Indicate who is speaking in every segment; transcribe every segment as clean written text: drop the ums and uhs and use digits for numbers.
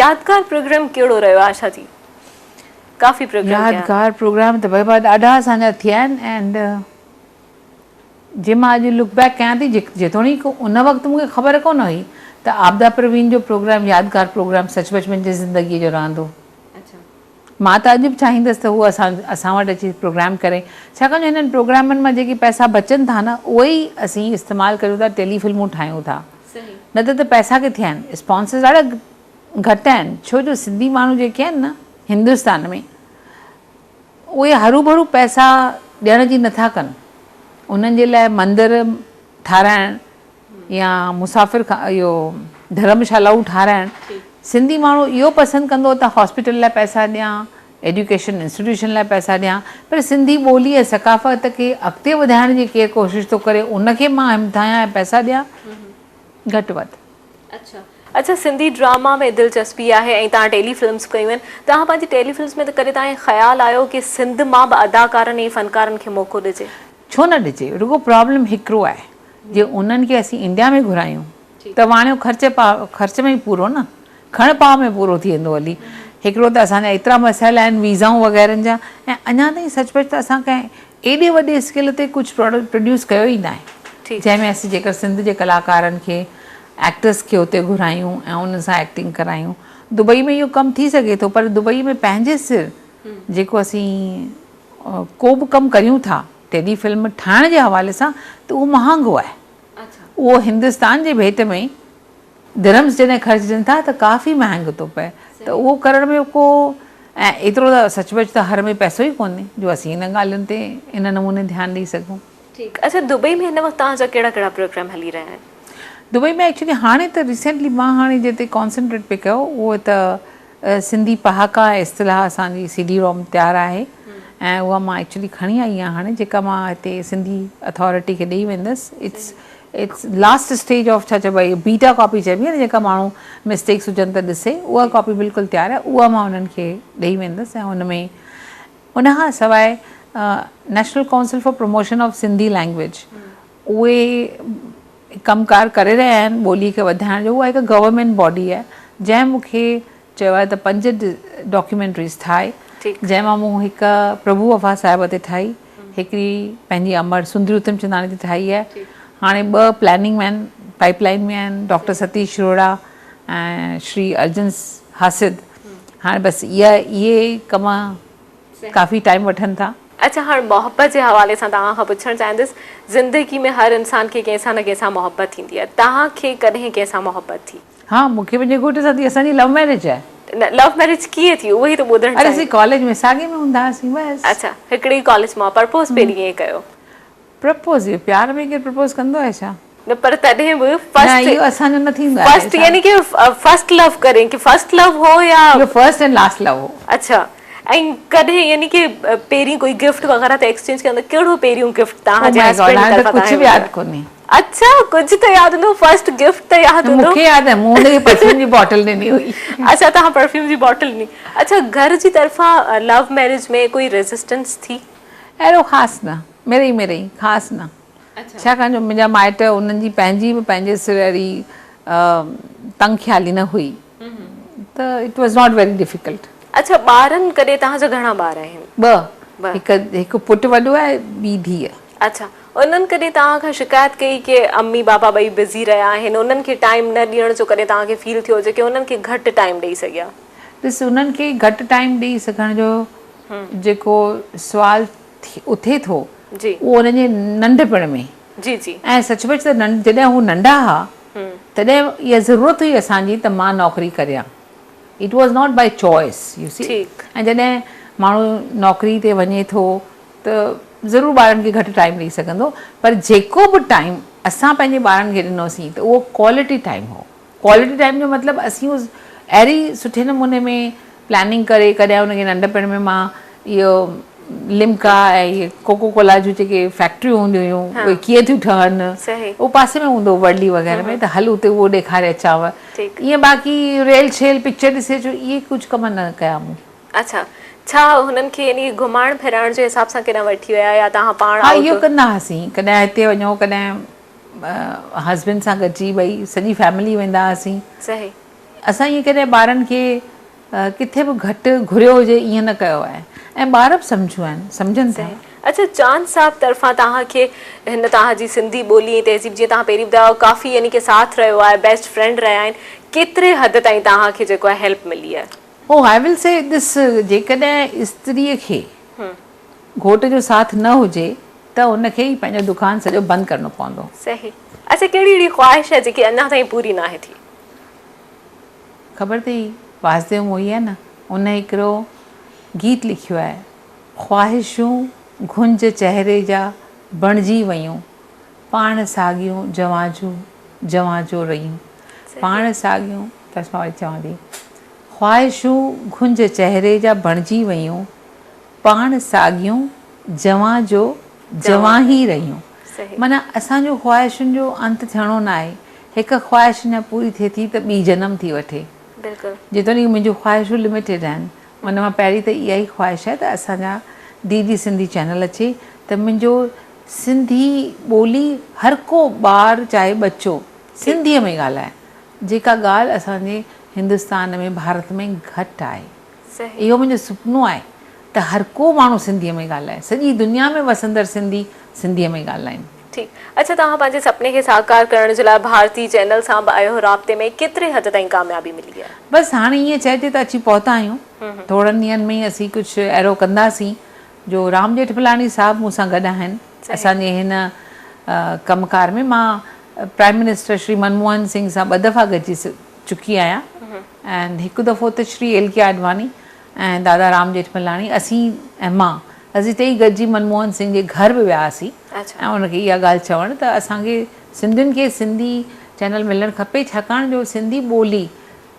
Speaker 1: يادگار پروگرام ڪهڙو رهيو آشا جي؟ ڪافي پروگرام ڪيا.
Speaker 2: يادگار پروگرام ته بابا ڏاڍا اسان جا ٿيا آهن اينڊ جي مان اڄ لڪ بيڪ ڪيان ٿي جيتوڻيڪ ان وقت مون کي خبر ڪونه هئي ته عابده پروين جو پروگرام يادگار پروگرام سچ پچ منهنجي زندگي جو رهندو. مان ته اڄ به چاهيندس ته هو اسان اسان وٽ اچي پروگرام ڪري ڇاڪاڻ جو هنن پروگرامن مان جيڪي پئسا بچن ٿا نه اهي ئي اسين استعمال ڪريون ٿا ٽيلي فلمون ٺاهيون ٿا نه ته ته پئسا ڪٿي آهن اسپانسرز ڏاڍا گهٽ آهن ڇو جو سنڌي ماڻهو جيڪي آهن نه هندستان ۾ اهي هروڀرو پئسا ڏيڻ جي نٿا ڪن انهن جي لاء مندر ٺاراهڻ يا مسافر اهو ڌرم شالائون ٺاراهڻ سنڌي ماڻهو اهو پسند ڪندو ته هاسپيٽل لاء پئسا ڏيان ايڊيوڪيشن انسٽيٽيوشن لاء پئسا ڏيان پر سنڌي ٻولي ۽ ثقافت کي اڳتي وڌائڻ جي ڪير ڪوشش ٿو ڪري ان کي مان همٿايان ۽ پئسا ڏيان گهٽ وڌ.
Speaker 1: اڇا اڇا سنڌي ڊراما ۾ دلچسپي آهي ۽ توهان ٽيلي فلمز ڪيون آهن توهان پنهنجي ٽيلي فلمز ۾ ته ڪڏهن توهان کي خيال آيو ڪي سنڌ مان به اداڪارن ۽ فنڪارن کي موقعو ڏجي؟
Speaker 2: ڇو نه ڏجي رڳو پرابلم هڪڙو آهي جي انهن کي اسين انڊيا ۾ گهرايون ته واڻيو خرچ پاء خرچ ۾ ئي پورو نه کڻ پاء ۾ پورو ٿي ويندو هلي هڪڙو ته اسان جا ايترا مسئلا آهن ويزائون وغيرن جا ۽ اڃا تائين سچ پچ ته اسان ڪنهن ايڏي وڏي اسڪيل تي ڪجهه پراڊڪٽ پروڊيوس ڪيو ئي ناهي جنهن ۾ اسين جيڪر سنڌ جي ڪلاڪارن کي ايڪٽرس کي اتي گهرايون ۽ انهن سان ايڪٽنگ ڪرايون دبئي ۾ اهو ڪم ٿي سگهي ٿو پر دبئي ۾ پنهنجي سر جيڪو اسين ڪو به ڪم ڪريون ٿا ٽيلي فلم ٺاهڻ جي حوالي سان ته اهو مهانگو آهي اهو هندستان جي ڀيٽ ۾ درهمز جڏهن خرچجن ٿا ته ڪافي مهانگو ٿو پئي ته اهو ڪرڻ ۾ ڪو ۽ ايترو ته سچ پچ ته هر ۾ پئسو ئي ڪونهي جو اسين ان ڳالهين تي ان نموني ڌيان ڏئي سگهون.
Speaker 1: ٺيڪ اڇا دبئي ۾ هن وقت توهان جا ڪهڙا ڪهڙا پروگرام هلي رهيا آهن؟
Speaker 2: دبئي ۾ ايڪچولي هاڻي ته ريسينٽلي مان هاڻي جنهن تي ڪانسنٽريٽ پئي ڪيو اهو ته سنڌي پهاڪا ۽ اصطلاح اسان جي سي ڊي روم تيار آهي ۽ اها مان ايڪچولي کڻي آئي آهيان هاڻي جيڪا مان هتي سنڌي اٿارٽي کي ڏئي ويندس it's it's last stage of ڇا چئبو آهي بيٽا ڪاپي چئبي آهي نه جيڪا ماڻهو مسٽيڪس هجن ته ڏسي اها ڪاپي بلڪل تيار آهي اها مان انهن کي ڏئي ويندس ۽ ان ۾ ان کان سواء national council for promotion of Sindhi language اهي ڪم ڪار ڪري رهيا آهن ٻولي کي وڌائڻ جو اها هڪ گورنمينٽ باڊي آهي جنهن مون کي چيو آهي ته پنج ڊاڪيومينٽريز ٺاهي جنهن مان مون هڪ پرڀو وفا صاحب تي ٺاهي هڪڙي پنهنجي امڙ سندري اتم چنداڻي تي ٺاهي آهي هاڻي ٻه پلاننگ ۾ آهن پائپ لائن ۾ آهن ڊاڪٽر ستيش روهڙا ۽ شري ارجن حاسد هاڻي بس اها اهي ڪم ڪافي ٽائيم وٺن ٿا.
Speaker 1: اڇا هاڻ محبت جي حوالي سان توهان کان پڇڻ چاهيندس زندگي ۾ هر انسان کي ڪنهن سان نه ڪنهن سان محبت ٿيندي آهي توهان کي ڪڏهن ڪنهن سان محبت ٿي؟
Speaker 2: ها مون کي پنهنجي گهوٽ سان ٿي اسان جي لو ميرج آهي.
Speaker 1: نه لو ميرج ڪيئن ٿي اهو ئي ته ٻڌڻ
Speaker 2: اري اسين ڪاليج ۾ ساڳي ۾ هوندا هئاسين بس.
Speaker 1: اڇا هڪڙي ئي ڪاليج مان پرپوز پهرين ڪيئن ڪيو؟
Speaker 2: پرپوز اهو پيار ۾ ڪير پرپوز ڪندو آهي ڇا؟
Speaker 1: نه پر تڏهن به فرسٽ
Speaker 2: نه اهو اسان جو نه ٿيندو آهي
Speaker 1: فرسٽ يعني ڪي فرسٽ لو ڪرين ڪي فرسٽ لو هو يا
Speaker 2: اهو فرسٽ ۽ لاسٽ لو هو.
Speaker 1: اڇا ۽ ڪڏهن يعني ڪي پهرين ڪوئي گفٽ وغيره ته ايڪسچينج ڪيو هوندو ڪهڙو پهريون گفٽ توهان جي هسبينڊ جي طرفان
Speaker 2: توهان کي مليو؟ ڪجهه به ياد ڪونهي.
Speaker 1: اڇا ڪجهه ته ياد هوندو فرسٽ گفٽ ته ياد هوندو.
Speaker 2: مون کي ياد آهي مون هن کي پرفيوم جي باٽل ڏني هئي.
Speaker 1: اڇا توهان پرفيوم جي باٽل ڏني. اڇا گهر جي طرفان لو ميرج ۾ ڪوئي ريزسٽنس ٿي؟
Speaker 2: اهڙو خاص نه مڙئي مڙئي خاص نه ڇاڪاڻ جو منهنجا مائٽ انهن جي پنهنجي به پنهنجي سر اهڙي تنگ خيالي نه هئي ته it was not very difficult.
Speaker 1: اڇا ٻارن ڪڏهن توهان جا گهڻا ٻار آهن؟
Speaker 2: ٻه هڪ هڪ پٽ وڏو آهي ٻي ڌيء.
Speaker 1: اڇا انهن ڪڏهن توهان کان شڪايت ڪئي ڪي امي بابا ٻئي بزي رهيا آهن انهن کي ٽائيم نه ڏيڻ جو ڪڏهن توهان کي فيل ٿيو هجي ڪي انهن کي گهٽ ٽائيم ڏئي سگهيا؟
Speaker 2: ڏس انهن کي گهٽ ٽائيم ڏئي سگهڻ جو جيڪو سوال اٿي ٿو اهو انهن جي ننڍپڻ ۾
Speaker 1: جي جي
Speaker 2: ۽ سچ پچ ته جڏهن هو ننڍا ها تڏهن اها ضرورت هئي اسان جي ته مان نوڪري ڪريان it was not by choice you see ۽ جڏهن ماڻهو نوڪري تي وڃي ٿو ته ضرور ٻارن کي گهٽ ٽائيم ڏئي سگهندو پر جيڪو به ٽائيم اسان پنهنجي ٻارن کي ڏنوسين ته اهو ڪوالٽي ٽائيم هو ڪوالٽي ٽائيم جو مطلب اسين اهڙي سٺي نموني ۾ پلاننگ ڪري ڪڏهن ان کي ننڍپڻ ۾ مان اهو لمڪا ۽ اهي ڪوڪو ڪولا جون جيڪي فيڪٽريون هونديون هيون اهي ڪيئن ٿيون ٺهن اهو پاسي ۾ هوندو هو ورلي وغيره ۾ ته هل اتي اهو ڏيکاري اچانو ائين باقي ريل ڇيل پڪچر ڏسي اچو اهي ڪجهه ڪم نه ڪيا مون.
Speaker 1: اڇا ڇا هنن کي يعني گهمائڻ ڦيرائڻ جي حساب سان ڪيڏانهن وٺي ويا يا توهان پاڻ
Speaker 2: ها اهو ڪندا هئاسين ڪڏهن هتي وڃو ڪڏهن هسبينڊ سان گڏجي ٻئي سڄي فيملي ويندا هئاسين.
Speaker 1: صحيح.
Speaker 2: اسان ائين ڪڏهن ٻارن کي ڪٿي به گهٽ گهريو هجي ائين نه ڪيو آهي ۽ ٻار به سمجهو آهن سمجهن ٿا.
Speaker 1: اڇا چاند صاحب طرفان توهان کي هن توهان جي سنڌي ٻولي ۽ تهذيب جيئن توهان پهرين ٻڌايو ڪافي يعني ڪي ساٿ رهيو آهي بيسٽ فرينڊ رهيا آهن ڪيتري حد تائين توهان کي جيڪو آهي هيلپ ملي آهي؟
Speaker 2: او آئي ول سي ڏس جيڪڏهن استري کي گهوٽ جو ساٿ نه هجي ته ان کي ئي پنهنجو دڪان سڄو بند ڪرڻو پوندو.
Speaker 1: صحيح اڇا ڪهڙي اهڙي خواهش آهي جيڪي اڃا تائين پوري ناهي ٿي؟
Speaker 2: خبر اٿئي واسديو موهي آهي نه ان هڪڙو گيت لکيو آهي خواهشون گهنج چهري جا بڻجي ويون پاڻ ساڳيون جوان جون جوان جو رهيون پاڻ ساڳيون بس مان وري چوان ٿي خواهشون گهنج چهري جا بڻجي ويون پاڻ ساڳيون جوان جو جوان ئي رهيون. معنيٰ اسان جو خواهشن جو انت ٿيڻو ناهي. هڪ خواهش اڃا پوري ٿئي ٿي ته ٻي جنم ٿي وٺي. جيتوڻيڪ منهنجون خواهشون لميٽيڊ آهن. ان مان پهرين ته اها ئي خواهش آهي ته اسان جا ڊي ڊي سنڌي چينل اچي ته منهنجو سنڌي ٻولي هر ڪو ٻار چاهي ٻچو سنڌيء ۾ ڳالهائي. جيڪا ڳالهه اسان جي هندستان ۾ ڀارت ۾ گهٽ آهي. اهو منهنجو سپنو آهي ته هر ڪو ماڻهو سنڌيء ۾ ڳالهائي. سڄي دنيا ۾ وسندڙ سنڌي سنڌيء ۾ ڳالهائين.
Speaker 1: ٺيڪ. اڇا توهان پنهنجي سپني کي ساڪار ڪرڻ جي لاء ڀارتي چينل سان به آهيو رابطي ۾ ڪيتري حد تائين ڪاميابي ملي آهي؟
Speaker 2: بس هاڻي ائين چئجي ته اچي پهتا آهيون. ٿورن ڏينهن ۾ ئي اسين ڪجهه اهڙو ڪنداسين جو رام ڄيٺملاڻي صاحب مون سان گڏ آهن. اسان جي هن ڪم ڪار ۾ مان پرائيم منسٽر شري منموهن سنگهه سان ٻه دفعا گڏجي چڪي آهيان. ۽ هڪ دفعو ته شري ايل ڪي آڏواڻي ۽ دادا رام ڄيٺملاڻي اسين ۽ مان اسين ٽئي گڏجي منموهن سنگهه جي گهر به وياسين ۽ ان کي اها ڳالهه چوڻ ته اسان کي سنڌين کي سنڌي چينل ملڻ کپي ڇاڪاڻ جو سنڌي ٻولي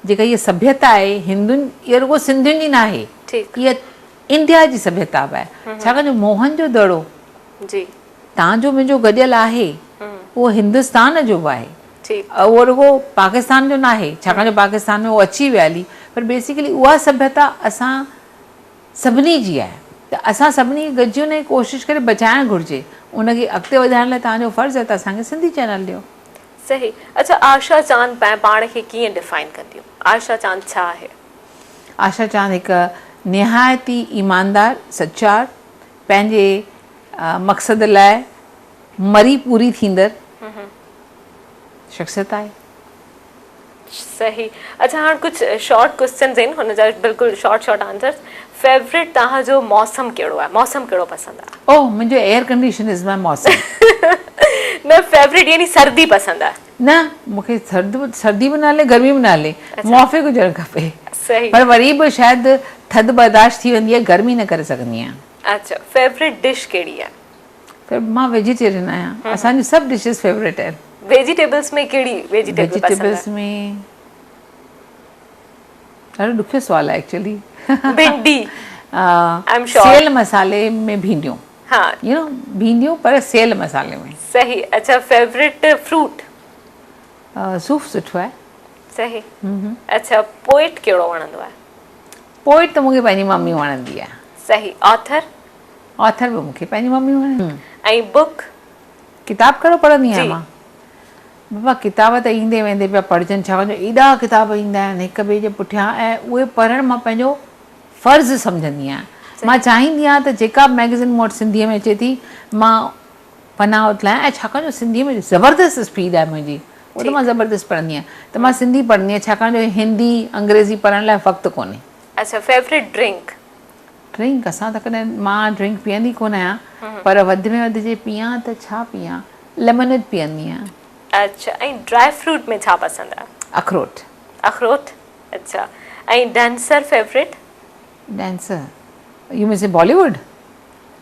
Speaker 2: جيڪا هيء سڀيتا آهي هندن اها رڳو سنڌين جي ناهي اها انڊيا جي سڀيتا به آهي ڇاڪاڻ جو موهن جو دڙو تان جو منهنجو گڏيل آهي اهو هندستان جو به آهي اهو رڳو پاڪستان جو ناهي ڇاڪاڻ جو پاڪستان ۾ اهو اچي ويو هلي پر بيسيڪلي اها سڀيتا اسان سڀني جي آهي ته اسان سڀني کي گڏجي ان کي ڪوشش ڪري بچائڻ گهرجي ان کي اڳتي وڌائڻ لاء توهان جو فرض آهي ته اسان کي سنڌي چينل ڏيو.
Speaker 1: صحيح اڇا آشا چاند پنهن پاڻ کي ڪيئن ڊفائن ڪنديون آشا چاند ڇا آهي؟
Speaker 2: آشا چاند هڪ نهايت ئي ايماندار سچار پنهنجي مقصد لاء مري پوري ٿيندڙ شخصيت آهي.
Speaker 1: صحيح اڇا هاڻ ڪجهه شارٽ ڪوسچنز آهن هن جا بلڪل شارٽ شارٽ آنسرز فيورٽ توهان جو موسم ڪهڙو آهي موسم ڪهڙو پسند آهي؟
Speaker 2: اوه منهنجو ايئر ڪنڊيشن از ماء موسم.
Speaker 1: نه فيورٽ يعني سردي پسند آهي؟
Speaker 2: نه مون کي سرد سردي به نه هلي گرمي به نه هلي موافق هجڻ کپي
Speaker 1: صحيح
Speaker 2: پر وري به شايد ٿڌ برداشت ٿي ويندي آهي گرمي نه ڪري سگهندي آهيان.
Speaker 1: اڇا فيورٽ ڊش ڪهڙي آهي؟
Speaker 2: پر مان ويجيٽيرين آهيان اسان جون سڀ ڊشز فيورٽ آهن.
Speaker 1: ويجيٽيبلز ۾ ڪهڙي ويجيٽيبل پسند آهي؟
Speaker 2: ويجيٽيبلز ۾ ڏاڍو ڏکيو سوال آهي actually.
Speaker 1: Bhendi I am sure.
Speaker 2: Cell مصالحي ۾ ڀينڊيون.
Speaker 1: ها
Speaker 2: يو نو ڀينڊيون پر سيل مصالحي ۾.
Speaker 1: صحيح اڇا فيورٽ فروٽ؟
Speaker 2: صوف سٺو آهي.
Speaker 1: صحيح اڇا پوئٽ ڪهڙو وڻندو آهي؟
Speaker 2: پوئٽ ته مون کي پنهنجي ممي وڻندي آهي.
Speaker 1: صحيح آٿر؟
Speaker 2: آٿر به مون کي پنهنجي ممي وڻندي.
Speaker 1: ۽ بڪ؟
Speaker 2: ڪتاب ڪهڙو پڙهندي آهيان مان؟ بابا ڪتاب ته ايندي ويندي پيا پڙهجن ڇاڪاڻ جو ايڏا ڪتاب ايندا آهن هڪ ٻئي جي پٺيان ۽ اهي پڙهڻ مان پنهنجو فرض سمجهندي آهيان. مان چاهيندي آهيان ته جيڪا به مئگزين مون وٽ سنڌيء ۾ اچي ٿي مان پنا اٿلايان ۽ ڇاڪاڻ جو سنڌيء ۾ زبردست اسپيڊ آهي منهنجي اهو ته مان زبردست پڙهندي آهيان ته مان سنڌي پڙهندي آهيان ڇاڪاڻ جو هندي انگريزي پڙهڻ لاء وقت ڪونهي.
Speaker 1: اڇا فيورٽ ڊرنڪ؟
Speaker 2: ڊرنڪ اسان ته ڪڏهن مان ڊرنڪ پيئندي ڪونه آهيان پر وڌ ۾ وڌ جي پيئان ته ڇا پيئان ليمونيڊ پيئندي آهيان.
Speaker 1: اڇا ۽ ڊرائي فروٽ ۾ ڇا پسند آهي؟
Speaker 2: اخروٽ.
Speaker 1: اخروٽ اڇا ۽ dancer favourite?
Speaker 2: Dancer you mean say Bollywood?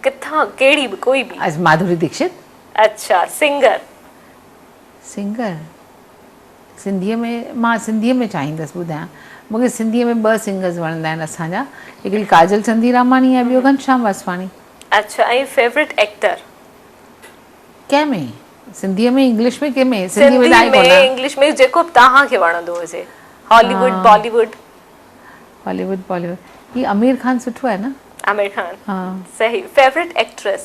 Speaker 1: ڪٿان ڪهڙي به ڪوئي به.
Speaker 2: اڇا ماڌوري ديڪشت.
Speaker 1: اڇا سنگر؟
Speaker 2: سنگر سنڌيء ۾ مان سنڌيء ۾ چاهيندس ٻڌايان مون کي سنڌيء ۾ ٻه سنگرز وڻندا آهن اسان جا هڪڙي ڪاجل چنديراماڻي ۽ ٻيو گهنشام واسواڻي.
Speaker 1: اڇا ۽ فيورٽ ايڪٽر؟
Speaker 2: ڪنهن ۾ سنڌيء ۾ انگلش ۾ ڪنهن ۾ سنڌي ۾
Speaker 1: ته آهي ڪونه. انگلش ۾ جيڪو به توهان کي وڻندو هجي هالي ووڊ بالي ووڊ.
Speaker 2: هالي ووڊ بالي ووڊ هي عمير خان سٺو آهي نه.
Speaker 1: عامر خان صحيح فيورٽ ايڪٽريس؟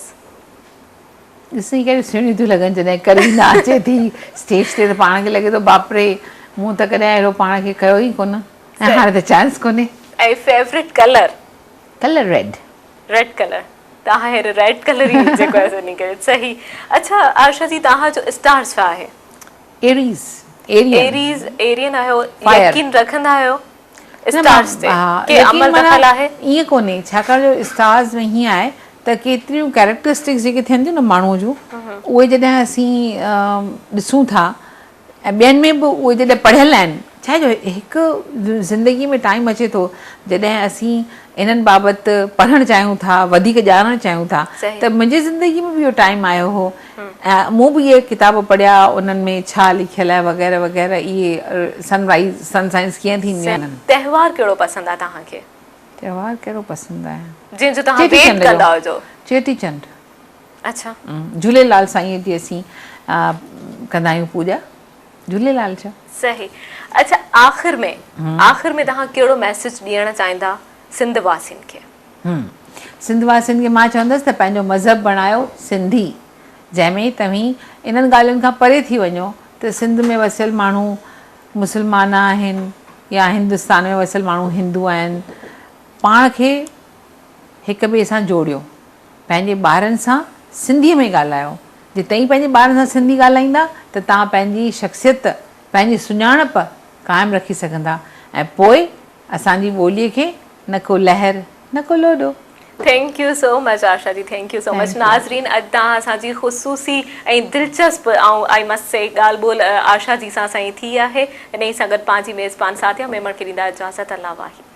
Speaker 2: ڏسين ڪهڙيون سهڻيون ٿيون لڳن جڏهن ڪرينا اچي ٿي اسٽيج تي ته پاڻ کي لڳي ٿو باپ ري مون ته ڪڏهن اهڙو پاڻ کي ڪيو ئي ڪونه ۽ هاڻي ته چانس ڪونهي.
Speaker 1: ۽ favourite colour?
Speaker 2: Colour red.
Speaker 1: Red colour توهان هير ريڊ ڪلر ئي جيڪو آهي سو انهي ڪري صحيح. اڇا آشا جي توهان جو اسٽار ڇا آهي؟
Speaker 2: ايريز، ايرين.
Speaker 1: ايريز، ايرين آهيو، يقين رکندا آهيو اسٽارز تي؟ ڪي عمل دخل آهي؟
Speaker 2: ائين ڪونهي، ڇاڪاڻ جو اسٽارز ۾ هيئن آهي ته ڪيتريون ڪيريڪٽرسٽڪس جيڪي ٿين ٿيون نه ماڻهوء جون، اهي جڏهن اسين ڏسون ٿا ۽ ٻين ۾ به اهي جڏهن پڙهيل آهن، ڇا آهي جو هڪ زندگي ۾ ٽائيم اچي ٿو جڏهن اسين انهن بابت پڙهڻ چاهيون ٿا، وڌيڪ ڄاڻڻ چاهيون ٿا ته منهنجي زندگي ۾ به اهو ٽائيم آيو هو ۽ مون به اهي ڪتاب پڙهيا انهن ۾ ڇا لکيل آهي وغيره وغيره اهي سن رائيز سن سائنس ڪيئن ٿينديون آهن.
Speaker 1: تهوار ڪهڙو پسند آهي توهان کي؟
Speaker 2: تهوار ڪهڙو پسند آهي؟
Speaker 1: جنهن جو توهان ويٽ ڪندا هجو.
Speaker 2: چيٽي چنڊ.
Speaker 1: اڇا.
Speaker 2: جهوليلال سائينء جي اسين ڪندا آهيون پوڄا. جهوليلال ڇا.
Speaker 1: صحيح اڇا آخر ۾ آخر ۾ توهان ڪهڙو ميسيج ڏيڻ چاهيندا سنڌ واسين کي؟
Speaker 2: سنڌ واسين کي مان چوندس ته پنهنجو مذهب بڻايو سنڌي جنهن ۾ توهين انهن ڳالهين کان پري ٿي وڃو ته سنڌ ۾ وسيل ماڻهو مسلمان آهن يا هندستان ۾ وسيل ماڻهو هندو آهن پاڻ کي هڪ ٻئي سان جوڙيو پنهنجي ٻارن سان سنڌي ۾ ڳالهايو جي توهين پنهنجي ٻارن سان سنڌي ڳالهائيندا ته توهان پنهنجي شخصيت، پنهنجي سڃاڻپ قائم رکي سگهندا ۽ پوء اسان جي ٻوليء کي نه ڪو لهر نه ڪو لوڏو.
Speaker 1: Thank you so much Asha ji thank you so much ناظرين اڄ توهان اسان جي خصوصي ۽ دلچسپ آئون I must سي ڳالهه ٻولهه آشا جي سان اسان جي ٿي آهي انهي سان گڏ پنهنجي ميزبان سعديه ميمڻ کي ڏيندا اجازت الله واهي.